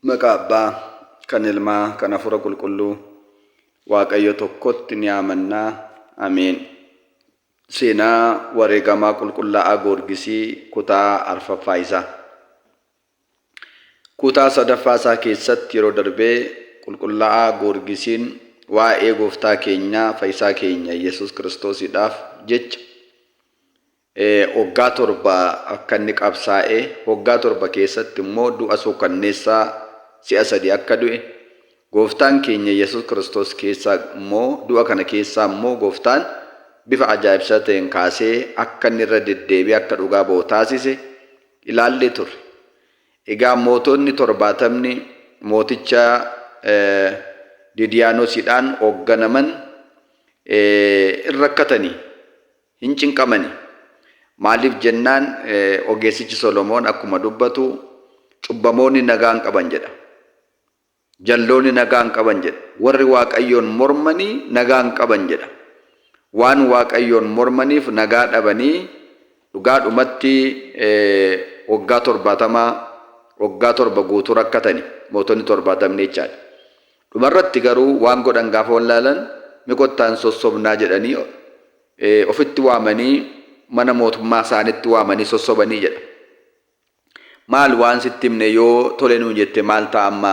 Maqaa Abbaa, kan Ilmaa, kan Hafuura Qulqulluu, Waaqayyo tokkotti ni amannaa. Ameen. Seenaa Wareegamaa Qulqullaa'aa Goorgisii kutaa arfaffaa isaa. Kutaa sadaffaa isaa keessatti yeroo darbee Qulqullaa'aa Goorgisiin waa'ee Gooftaa keenyaa Fayyisaa keenya Yesuus Kiristoosiidhaaf jecha Waggaa 7 akka inni qabsaa'e, waggaa 7 keessatti immoo du'a suukanneessaa si'a sadi akka du'e, Gooftaan keenya Yesuus Kiristoos keessaa immoo du'a kana keessaa immoo Gooftaan bifa ajaa'ibsiisaa ta'een kaasee akka inni irra deddeebi'ee akka dhugaa ba'u taasise ilaallee turre. Egaa mootonni torbaatamni mooticha Didiyaanosiidhaan hoogganaman in rakkatanii. Hin cinqamani. Maaliif jennaan ogeessichi Solomoon akkuma dubbatu cubbamoonni nagaa hin qaban jedha. Jalloonni nagaa hin qaban jedha. Warri Waaqayyoon mormanii nagaa hin qaban jedha. Waan Waaqayyoon mormaniif nagaa dhabanii dhugaadhumatti waggaa torbaatamaa waggaa torba guutuu rakkatani mootonni torbaatamni jechaadha. Dhumarratti garuu waan godhan gaafa wallaalan mi kottaan sossobnaa jedhanii ofitti waamanii mana mootummaa isaanitti waamanii sossobanii jedha. Maal waan sitti himne yoo tole nuun jette maal ta'a amma?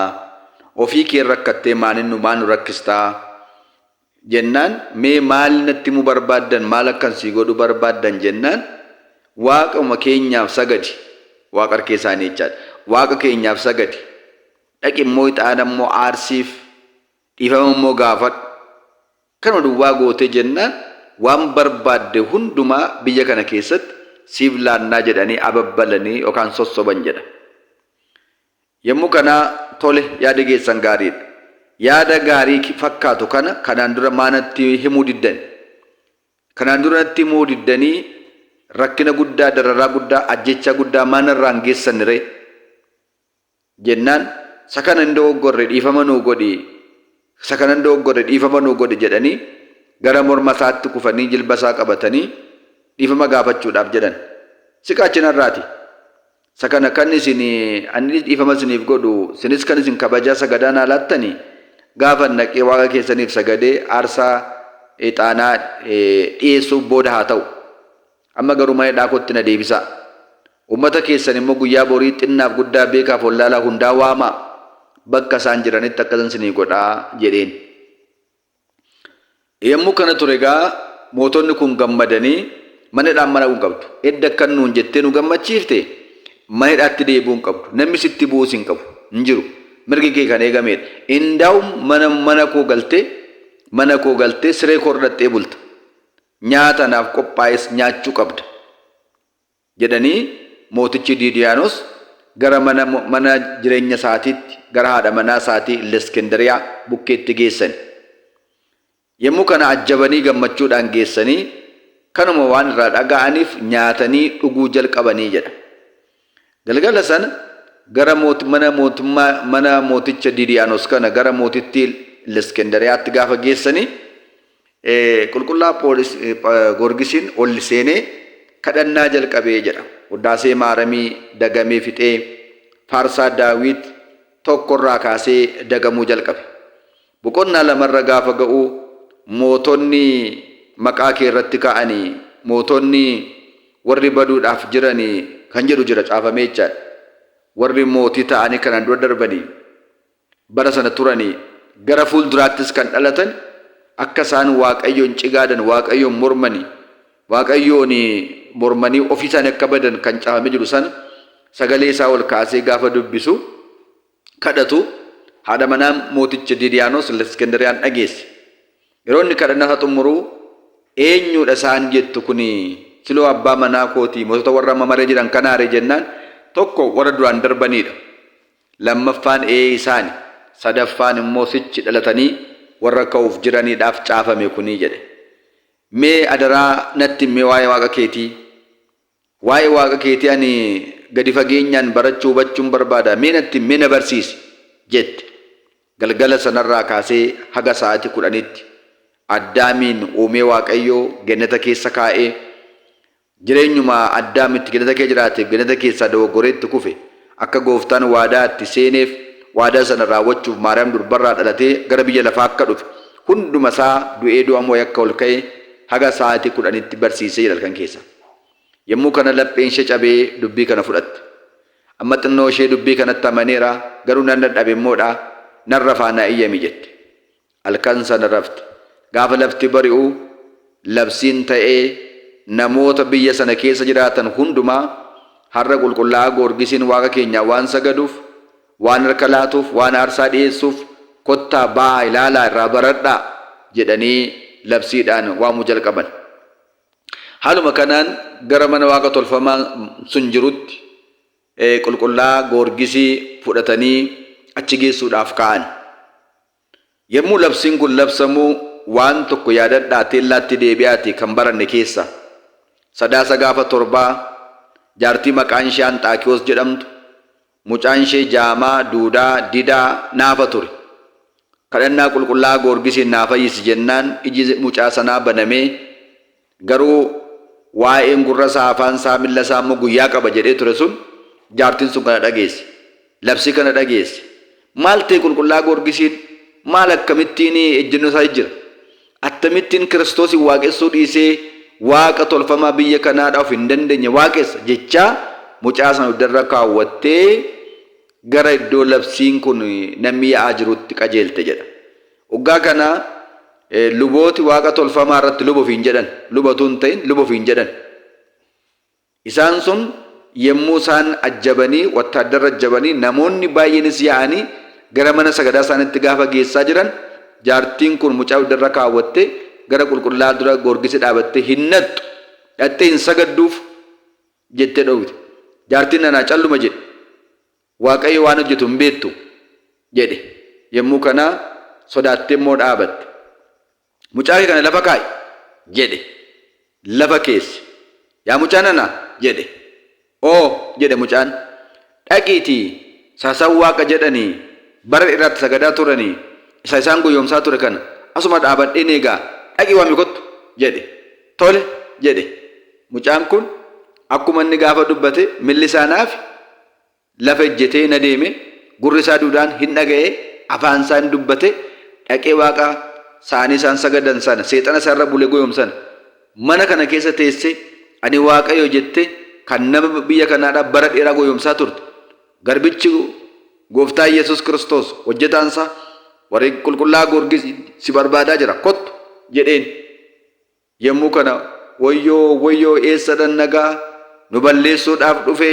Ofii kee rakkattee maanin nu maal nu rakkistaa? Jennaan mee maal natti himuu barbaaddan maal akkan sii godhu barbaaddan jennaan waaquma keenyaaf sagadi waaqa harkee isaanii jechaadha. Waaqa keenyaaf sagadi. Dhaqi immoo ixaana immoo aarsiif dhiifama immoo gaafadhu. Kanuma duwwaa gootee jennaan waan barbaadde hundumaa biyya kana keessatti siif laannaa jedhanii ababbalanii yookaan sossoban jedha. Yommuu kana tole yaadi keessan gaariidha. Yaada gaarii fakkaatu kana kanaan dura maa natti himuu diddan? Kanaan dura natti himuu diddanii rakkina guddaa, dararaa guddaa, ajjeechaa guddaa maa narraan geessan ree? Jennaan, Isa kana hin dogoggorre dhiifama nuu godhi, isa kana hin dogoggorre dhiifama nuu godhi jedhanii gara morma isaatti kufanii jilba isaa qabatanii dhiifama gaafachuudhaaf jedhan. Siqaa achi narraati. Isa kana kan isin ani dhiifama isiniif godhu isinis kan isin kabajaa sagadaa naa laattani gaafan dhaqee waaqa keessaniif sagadee aarsaa ixaanaa dhiyeessuuf booda haa ta'u. Amma garuu mana hidhaa kootti na deebisaa. Uummata keessan immoo guyyaa borii xinnaaf guddaa beekaaf wallaalaa hundaa waamaa. Bakka isaan jiranitti akkasan isinii godhaa jedheen. Yommuu kana ture egaa mootonni kun gammadanii mana hidhaan mana hin qabdu. Edda akkan nuun jettee nu gammachiifte mana hidhaatti deebi'uu hin qabdu. Namni sitti bu'uus hin qabu. Hin jiru. Mirgi kee kan eegameedha. Indaa'um mana mana koo galtee mana koo galtee siree koo irra dhaxxee bulta. Nyaata anaaf qophaa'es nyaachuu qabda jedhanii mootichi Diidiyaanos gara mana mana jireenya isaatiitti gara haadha manaa isaatii Illeskindariyaa bukkeetti geessani. Yommuu kana ajjabanii gammachuudhaan geessanii kanuma waan irraa dhaga'aniif nyaatanii dhuguu jalqabanii jedha. Galgala sana gara mana mootummaa mana mooticha Diidiyaanos kana gara mootittii Illeskindariyaatti gaafa geessanii Qulqullaa Phoolis Goorgisiin ol seenee kadhannaa jalqabee jedha. Wuddaasee Maaramii dagamee fixee Faarsaa Daawit tokkorraa kaasee dagamuu jalqabe. Boqonnaa lamarra gaafa ga'u mootonni maqaa kee irratti ka'anii mootonni warri baduudhaaf jiranii kan jedhu jira caafamee jechaadha. Warri mootii ta'anii kanaan dura darbanii bara sana turanii gara fuulduraattis kan dhalatan akka isaan Waaqayyoon cigaadan, Waaqayyoon mormanii, Waaqayyoon mormanii ofii isaanii akka badan kan caafamee jiru sana sagalee isaa ol kaasee gaafa dubbisu kadhatu haadha manaa mooticha Diidiyaanos Iskindriyaan dhageesse. Yeroo inni kadhannaa isaa xumuru eenyuudha isaan jettu kuni siloo abbaa manaa kooti mootota warra amma maree jiran kanaare jennaan tokko warra duraan darbaniidha. Lammaffaan ee isaani, sadaffaan immoo sichi dhalatanii warra ka'uuf jiraniidhaaf caafame kuni jedhe. Mee adaraa natti himi waa'ee Waaqa keetii. Waa'ee Waaqa keetii ani gadi fageenyaan barachuu hubachuun barbaada. Mee natti himi, mee na barsiisi jette. Galgala sanarraa kaasee haga sa'aatii kudhaniitti Addaamiin uumee Waaqayyo gennata keessa kaa'ee Jireenyuma Addaam itti gannata keessa jiraateef gannata keessaa dogoggoree itti kufe, akka Gooftaan waadaa itti seeneef waadaa sana raawwachuuf Maariyaam durbarraa dhalatee gara biyya lafaa akka dhufe hunduma isaa du'ee du'a moo'ee akka ol ka'e haga sa'aatii 10tti barsiisee jedha halkan keessa. Yommuu kana lapheen ishee cabee dubbii kana fudhatte. Amma xinnoo ishee dubbii kanatti amaneera garuu nan dadhabe immoodha nan rafaa naa iyyami jette. Halkan sana rafte. Gaafa lafti bari'u labsiin ta'ee namoota biyya sana keessa jiraatan hundumaa har'a qulqullaa'aa Goorgisiin Waaqa keenyaa waan sagaduuf, waan harka laatuuf, waan aarsaa dhi'eessuuf kottaa ba'aa ilaalaa irraa baradhaa jedhanii labsiidhaan waamuu jalqaban. Haaluma kanaan gara mana Waaqa tolfamaa sun jirutti qulqullaa'aa Goorgisii fudhatanii achi geessuudhaaf ka'an. Yommuu labsiin kun labsamu waan tokko yaadadhaa teellaatti deebi'aati kan baranne keessa. Sadaasa gaafa torbaa jaartii maqaan ishee Anxaakiyoos jedhamtu mucaan ishee jaamaa, duudaa, didaa, naafa ture. Kadhannaa qulqullaa'aa Goorgisiin naa fayyisi jennaan iji mucaa sanaa banamee garuu waa'een gurra isaa, afaan isaa, milla isaa immoo guyyaa qaba jedhee ture sun jaartiin sun kana dhageesse. Labsii kana dhageesse. Maal ta'e qulqullaa'aa Goorgisiin? Maal akkamittiin ejjennoo isaa jijjira? Akkamittiin Kiristoosiin waaqessuu dhiisee waaqa tolfamaa biyya kanaadhaa of hin dandeenye waaqessa jechaa mucaa sana dugdarra kaawwattee gara iddoo labsiin kun namni yaa'aa jirutti qajeelte jedha. Oggaa kana lubooti waaqa tolfamaa irratti luba ofiin jedhan, luba utuu hin ta'in luba ofiin jedhan. Isaan sun yommuu isaan ajjabanii, wattaaddarra ajjabanii, namoonni baay'eenis yaa'anii gara mana sagadaa isaaniitti gaafa geessaa jiran, jaartiin kun mucaa dugdarra kaawwattee gara qulqullaa'aa dura Goorgisi dhaabattee hin naqxu, dhaqxee hin sagadduuf jettee dhowwite. Jaartiin nanaa calluma jedhi. Waaqayyo waan hojjetu hin beektu jedhe. Yommuu kana sodaattee immoo dhaabatte. Mucaa kee kana lafa kaa'i jedhe. Lafa keesse. Yaa mucaa nana jedhe. Oo jedhe mucaan. Dhaqiitii saasan waaqa jedhanii bara dheeraatti sagadaa turanii isa isaan goyyomsaa ture kana asuma dhaabadheen eegaa dhaqii waami kottu jedhe. Tole jedhe. Mucaan kun akkuma inni gaafa dubbate milli isaa naafe lafa ejjetee hin adeeme, gurri isaa duudaan hin dhaga'e, afaan isaa hin dubbate, dhaqee waaqa saanii isaan sagadan sana, seexana isa irra bule goyomsan, mana kana keessa teesse ani Waaqayyo jette kan nama biyya kanaadhaa bara dheeraa goyomsaa turte. Garbichi gooftaa Yesuus Kiristoos hojjetaan isaa warri qulqullaa'aa Goorgis si barbaadaa jira kottu jedheen. Yommuu kana wayyoo wayyoo eessa dhannagaa nu balleessuudhaaf dhufe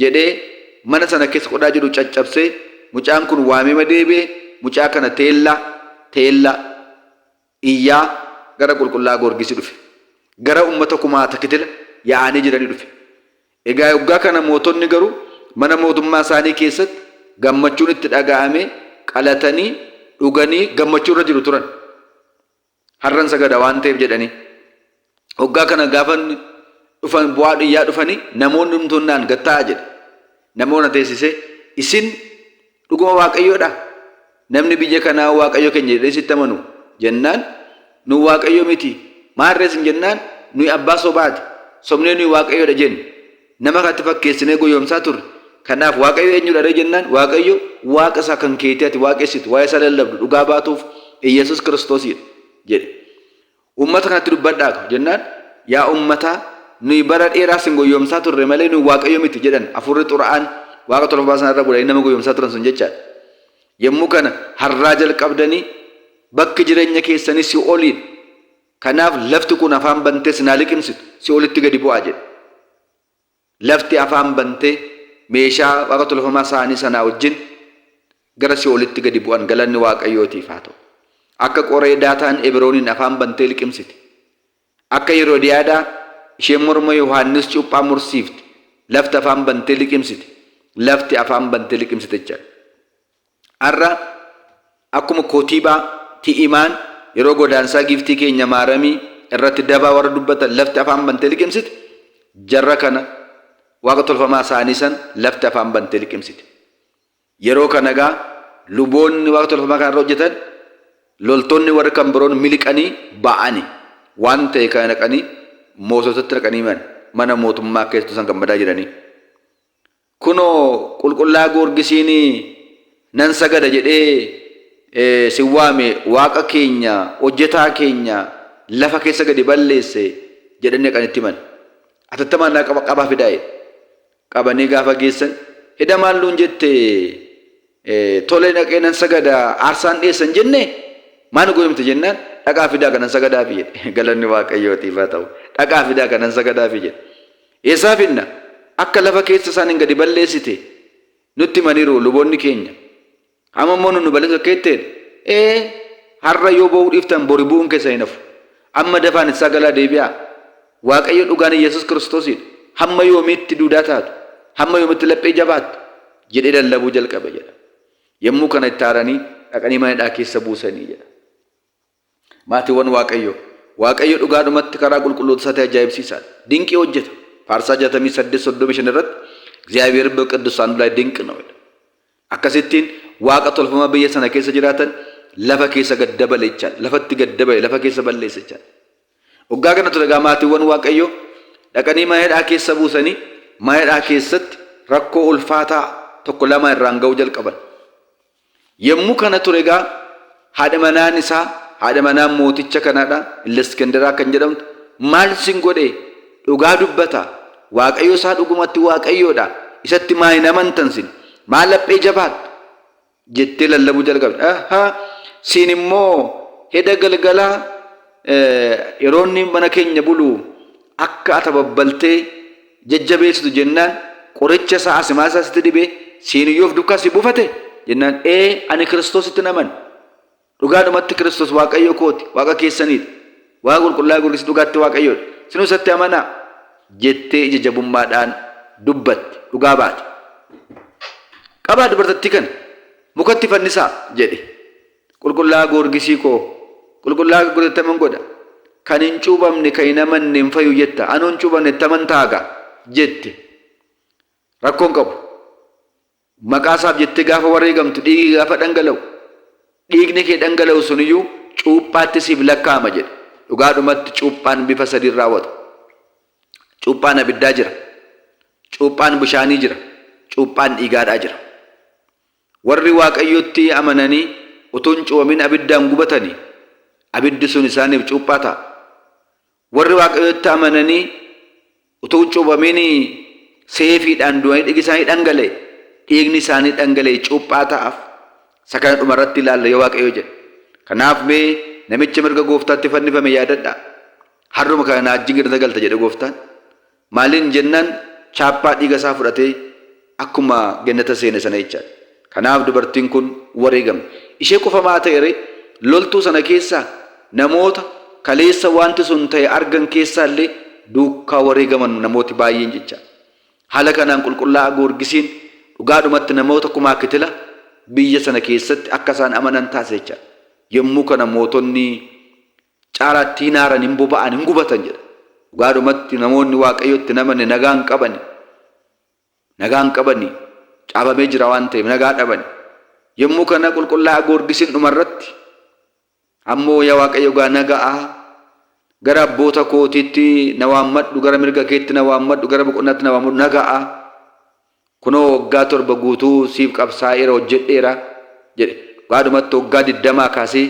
jedhee mana sana keessa qodaa jiru caccabsee mucaan kun waamema deebi'e mucaa kana teellaa teellaa iyyaa gara qulqullaa'aa Goorgisii dhufe. Gara ummata kumaata kitila yaa'anii jiranii dhufe. Egaa yoggaa kana mootonni garuu mana mootummaa isaanii keessatti gammachuun itti dhaga'amee qalatanii dhuganii gammachuu irra jiru turan. Har'an sagada waan ta'eef jedhanii. Hoggaa kana gaafa dhufan bu'aa dhiyyaa dhufanii namoonni hundumtuu naan gad taa'aa jedhe. Namoota teessisee isin dhuguma Waaqayyoodha? Namni biyya kanaa Waaqayyo keenya jedhee sitti amanu jennaan nu Waaqayyo miti maarree isin jennaan nuyi abbaa sobaati sobnee nuyi Waaqayyoodha jenne. Nama kanatti fakkeessinee goyoomsaa turre. Kanaaf Waaqayyo eenyudha ree jennaan Waaqayyo Waaqa isaa kan keetii ati waaqessitu waa'ee isaa lallabdu dhugaa baatuuf Iyyasuus Kiristoosiidha jedhe. Uummata kanatti dubbadhaa jennaan yaa uummataa nuyi bara dheeraa sin goyoomsaa turre malee nuyi Waaqayyo miti jedhan hafuurri xuraa'aan Waaqa tolfamaa sana irra bulanii nama goyoomsaa turan sun jechaadha. Yommuu kana har'aa jalqabdanii bakki jireenya keessanii si'ooliidha. Kanaaf lafti kun afaan bantee sin haa liqimsitu, si'oolitti gadi bu'aa jedhe. Lafti afaan bantee meeshaa waaqa tolfamaa isaanii sanaa wajjin gara si'oolitti gadi bu'an galanni Waaqayyootiif haa ta'u. Akka qoree Daataan Ebirooniin afaan bantee liqimsite. Akka Yeroodiyaadaa isheen morma Yohaannis cuuphaa mursiifte lafti afaan bantee liqimsite. Lafti afaan bantee liqimsite jechaadha. Har'a akkuma Kotiibaa, Ti'imaan yeroo godaansaa giiftii keenya Maaramii irratti dabaa warra dubbatan lafti afaan bantee liqimsite, jarra kana waaqa tolfamaa isaanii sana lafti afaan bantee liqimsite. Yeroo kana egaa luboonni waaqa tolfamaa kana irra hojjetan loltoonni warri kan biroon miliqanii ba'ani waan ta'e kana dhaqanii moototatti dhaqanii himan mana mootummaa keessatti isaan gammadaa jiranii. Kunoo qulqullaa Goorgisiin Nan sagada jedhee si waame waaqa keenya hojjetaa keenya lafa keessa gadi balleesse jedhanii kan itti himan. Atattamaan naa qaba qabaa fidaa jedhe. Qabanii gaafa geessan hidha maal nuun jette tole dhaqee nan sagada aarsaan dhiyeessan jenne maal nu godhamte jennaan dhaqaa fidaa kanan sagadaafi jedhe. Galanni Waaqayyootiif haa ta'u. Dhaqaa fidaa kanan sagadaafi jedhe. Eessaa finna? Akka lafa keessa isaan hin gadi balleessite nutti himaniiru luboonni keenya. Amma immoo nu balleessu akka jetteen ee har'a yoo ba'uu dhiiftan bori bu'uun keessa hin hafu. Amma dafaan isaa galaa deebi'aa. Waaqayyo dhugaan Yesuus Kiristoosidha. Hamma yoomiitti duudaa taatu? Hamma yoomiitti laphee jabaattu? Jedhee lallabuu jalqabe jedha. Yommuu kana itti aaranii dhaqanii mana hidhaa keessa buusanii jedha. Maatiiwwan Waaqayyoo, Waaqayyo dhugaadhumatti karaa qulqulloota isaatii ajaa'ibsiisaadha. Dinqii hojjeta. Faarsaa 68 35 irratti እግዚአብሔር በቅዱሳኑ ላይ ድንቅ ነው jedha. Akkasittiin waaqa tolfamaa biyya sana keessa jiraatan lafa keessa gad dabale jechaadha. Lafatti gad dabale, lafa keessa balleessa jechaadha. Waggaa kana ture egaa maatiiwwan Waaqayyoo dhaqanii mana hidhaa keessa buusanii mana hidhaa keessatti rakkoo ulfaataa tokko lama irraan ga'uu jalqaban. Yommuu kana ture egaa haadha manaan isaa haadha manaan mooticha kanaadha Illeskenderaa kan jedhamtu maal sin godhe dhugaa dubbata Waaqayyo isaa dhugumatti Waaqayyoodha isatti maa hin amantan sin maal laphee jabaattu jettee lallabuu jalqabde. Ahaa siin immoo heda galgalaa yeroo inni mana keenya bulu akka ata babbaltee jajjabeessitu jennaan qoricha isaa asimaa isaa sitti dhibee siin iyyuu of duukaa si buufate jennaan ee ani Kiristoositti naman dhugaadhumatti Kiristoos Waaqayyo kooti Waaqa keessaniidha Waaqa qulqullaa'aa Goorgis dhugaatti Waaqayyoodha sinuu isatti amanaa jettee ija jabummaadhaan dubbatte dhugaa baate. Qabaa dubartattii kana mukatti fannisaa jedhe. Qulqullaa'aa Goorgisii koo qulqullaa'aa Goorgisitti aman godha. Kan hin cuuphamne kan hin amanne hin fayyu jetta anoo hin cuuphamne itti amantaaga jette. Rakkoon qabu. Maqaa isaaf jettee gaafa wareegamtu dhiigi gaafa dhangala'u dhiigni kee dhangala'u suniyyuu cuuphaatti siif lakkaa'ama jedhe. Dhugaadhumatti cuuphaan bifa sadiin raawwata. Cuuphaan abiddaa jira. Cuuphaan bishaanii jira. Cuuphaan dhiigaadhaa jira. Warri Waaqayyotti amananii utuu hin cuuphamin abiddaan gubatanii abiddi sun isaaniif cuuphaa ta'a. Warri Waaqayyotti amananii utuu hin cuuphamin seefiidhaan du'anii dhiigi isaanii dhangala'e dhiigni isaanii dhangala'e cuuphaa ta'aaf. Isa kana dhumarratti ilaalla yoo Waaqayyo jedhe. Kanaaf mee namicha mirga gooftaatti fannifame yaadadhaa. Har'uma kana na wajjin gannata galta jedhe gooftaan. Maaliin jennaan chaappaa dhiiga isaa fudhatee akkuma gannata seene sana jechaadha. Kanaaf dubartiin kun wareegamte. Ishee qofa maa ta'e ree? Loltuu sana keessaa namoota kaleessa wanti sun ta'e argan keessaa illee duukaa wareegaman namooti baay'een jechaadha. Haala kanaan qulqullaa'aa Goorgisiin dhugaadhumatti namoota kumaa kitila biyya sana keessatti akka isaan amanan taasise jechaadha. Yommuu kana mootonni caalaatti hin aaran, hin boba'an, hin gubatan jedha. Dhugaadhumatti namoonni Waaqayyotti hin amanne nagaa hin qabani. Nagaa hin qabani. Caabamee jira waan ta'eef nagaa dhabani. Yommuu kana qulqullaa'aa Goorgisiin dhumarratti ammoo yaa Waaqayyo gaa naga'aa gara abboota kootiitti na waammadhu, gara mirga keetti na waammadhu, gara boqonnaatti na waammadhu naga'aa. Kunoo waggaa 7 guutuu siif qabsaa'eera hojjedheera jedhe. Dhugaadhumatti waggaa 20 kaasee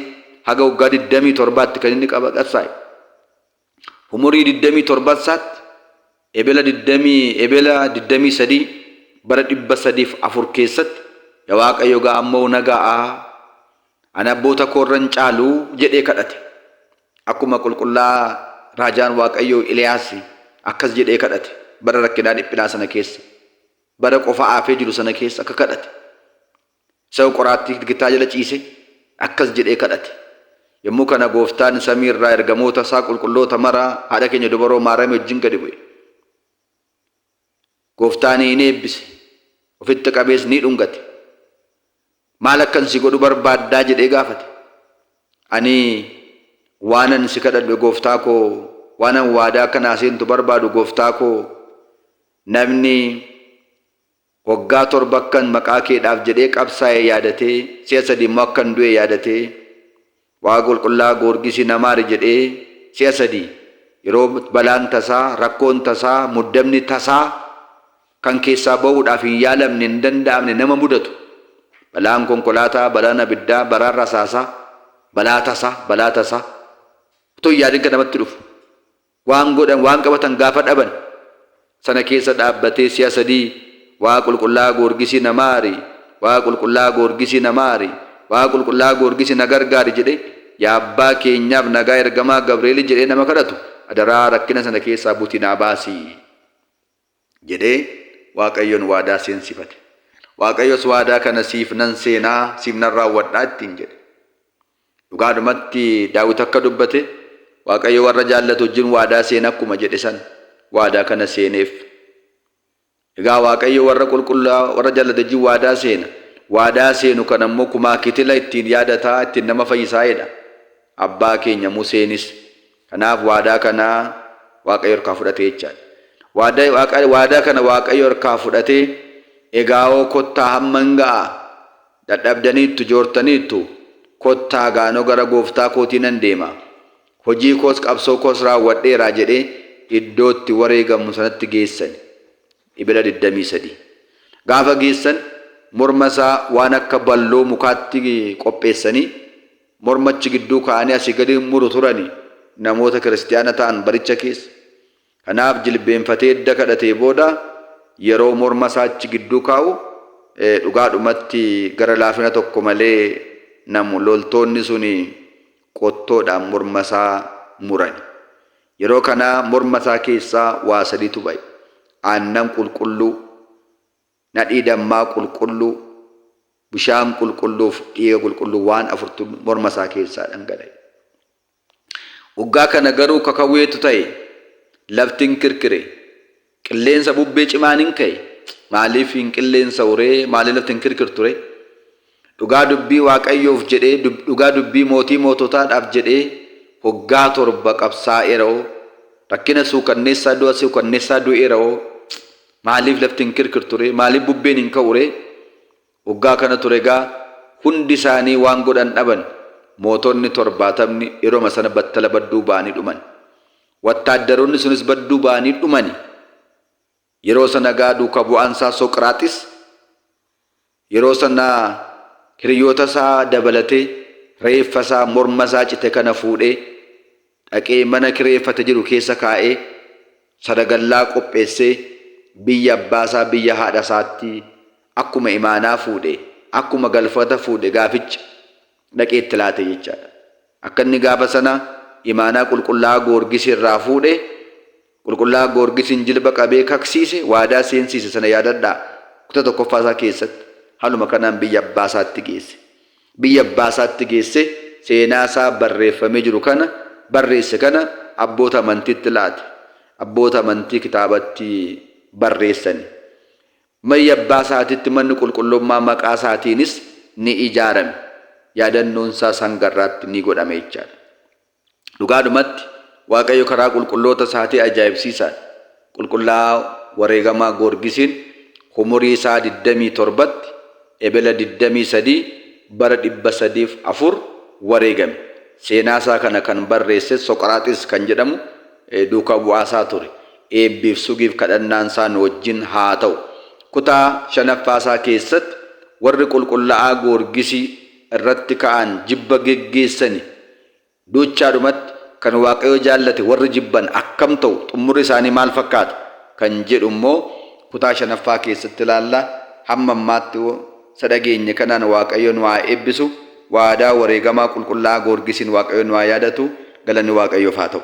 haga waggaa 27tti kan inni qabsaa'e. Umurii 27 isaatti Ebela 20 Ebela 23 bara 304 keessatti yaa Waaqayyo gaa ammoo naga'aa ani abboota koorra hin caalu jedhee kadhate. Akkuma qulqullaa'aa raajaan Waaqayyoo Eliyaas akkas jedhee kadhate bara rakkinaa dhiphinaa sana keessa bara qofa aafee jiru sana keessa akka kadhate. Isa qoraattii gitaa jala ciise akkas jedhee kadhate. Yommuu kana gooftaan samii irraa ergamoota isaa qulqulloota maraa haadha keenya dubaroo Maariyaamii wajjin gadi bu'e. Gooftaan ni eebbise. Ofitti qabees ni dhungate. Maal akkan si godhu barbaaddaa jedhee gaafate. Ani waanan si kadhadhu gooftaa koo waanan waadaa akka naa seentu barbaadu gooftaa koo namni waggaa 7 akkan maqaa keedhaaf jedhee qabsaa'e yaadatee si'a sadi immoo akkan du'e yaadatee Waaqa qulqullaa'aa Goorgisii na maari jedhee si'a sadi yeroo balaan tasaa, rakkoon tasaa, muddamni tasaa kan keessaa bahuudhaaf hin yaalamne, hin danda'amne nama mudatu. Balaan konkolaataa, balaan abiddaa, balaan rasaasaa, balaa tasaa, balaa tasaa. Utuu hin yaadin kan namatti dhufu. Waan godhan, waan qabatan gaafa dhaban sana keessa dhaabbatee si'a sadii Waaqa qulqullaa'aa Goorgisii na maari, Waaqa qulqullaa'aa Goorgisii na maari, Waaqa qulqullaa'aa Goorgisii na gargaari jedhee yaa abbaa keenyaaf nagaa ergamaa Gabreelii jedhee nama kadhatu adaraa rakkina sana keessaa butii naa baasi jedhee Waaqayyoon waadaa seensifate. Waaqayyos waadaa kana siif nan seenaa, siif nan raawwadhaa ittiin jedhe. Dhugaadhumatti Daawit akka dubbate Waaqayyo warra jaallatu wajjin waadaa seena akkuma jedhe sana waadaa kana seeneef. Egaa Waaqayyo warra qulqullaa warra jaallate wajjin waadaa seena. Waadaa seenu kana immoo kumaa kitila ittiin yaadataa ittiin nama fayyisaa jedha. Abbaa keenya Museenis. Kanaaf waadaa kana Waaqayyo harkaa fudhatee jechaadha. Waadaa, waadaa kana Waaqayyo harkaa fudhatee egaa'oo kottaa hamma hin ga'a Dadhabdaniittu, joortaniittu, kottaa gaa anoo gara gooftaa kootii nan deema, hojii koos qabsoo koos raawwadheeraa jedhee iddoo itti wareegamu sanatti geessani. Ebila 23. Gaafa geessan morma isaa waan akka balloo mukaatti qopheessanii morma achi gidduu kaa'anii asii gadi muru turani namoota kiristiyaana ta'an baricha keessa. Kanaaf jilbeenfatee edda kadhatee booda yeroo morma isaa achi gidduu kaa'u dhugaadhumatti gara laafina tokko malee namu loltoonni suni qottoodhaan morma isaa murani. Yeroo kana morma isaa keessaa waa sadiitu ba'e. Aannan qulqulluu, nadhii dammaa qulqulluu, bishaan qulqulluuf dhiiga qulqulluu waan afurtu morma isaa keessaa dhangala'e. Waggaa kana garuu kakawweetu ta'e. Lafti hin kirkire. Qilleensa bubbee cimaan hin ka'e. Maaliif hin qilleensa'u ree? Maaliif lafti hin kirkirtu ree? Dhugaa dubbii Waaqayyoof jedhee, dhugaa dubbii mootii moototaadhaaf jedhee waggaa 7 qabsaa'eera'oo. Rakkina suukanneessaa, du'a suukanneessaa du'eera'oo. Maaliif lafti hin kirkirtu ree? Maaliif bubbeen hin ka'u ree? Waggaa kana ture egaa hundi isaanii waan godhan dhaban. Mootonni torbaatamni yeroma sana battala badduu ba'anii dhuman. Wattaaddaroonni sunis badduu ba'anii dhumani. Yeroo sana egaa duuka bu'aan isaa Soqiraaxis yeroo sana hiriyoota isaa dabalatee reeffa isaa morma isaa cite kana fuudhee dhaqee mana kireeffate jiru keessa kaa'ee saragallaa qopheessee biyya abbaa isaa biyya haadha isaatti akkuma imaanaa fuudhe, akkuma galfata fuudhe gaaficha dhaqee itti laate jechaadha. Akka inni gaafa sana imaanaa qulqullaa'aa Goorgisii irraa fuudhe, qulqullaa'aa Goorgisiin jilba qabee kaksiise, waadaa seensiise sana yaadadhaa. Kutaa tokkoffaa isaa keessatti haaluma kanaan biyya abbaa isaatti geesse. Biyya abbaa isaatti geesse seenaa isaa barreeffamee jiru kana barreesse kana abboota amantiitti laate. Abboota amantii kitaabatti barreessani. Mana abbaa isaatiitti manni qulqullummaa maqaa isaatiinis ni ijaarame. Yaadannoon isaas hanga har'aatti ni godhame jechaadha. Dhugaadhumatti Waaqayyo karaa qulqulloota isaatii ajaa'ibsiisaadha. Qulqullaa'aa wareegamaa Goorgisiin humurii isaa 27tti Ebela 23 bara 304 wareegame. Seenaa isaa kana kan barreesses Soqraaxis kan jedhamu duuka bu'aa isaa ture. Eebbiif sugiif kadhannaan isaa nu wajjin haa ta'u. Kutaa shanaffaa isaa keessatti warri qulqulla'aa Goorgisii irratti ka'an jibba geggeessani duuchaadhumatti kan Waaqayyo jaallate warri jibban akkam ta'u xummurri isaanii maal fakkaata kan jedhu immoo kutaa shanaffaa keessatti ilaalla. Hamma ammaatti isa dhageenye kanaan Waaqayyo nu haa eebbisu. Waadaa wareegamaa qulqullaa'aa Goorgisiin Waaqayyo nu haa yaadatu. Galanni Waaqayyoof haa ta'u.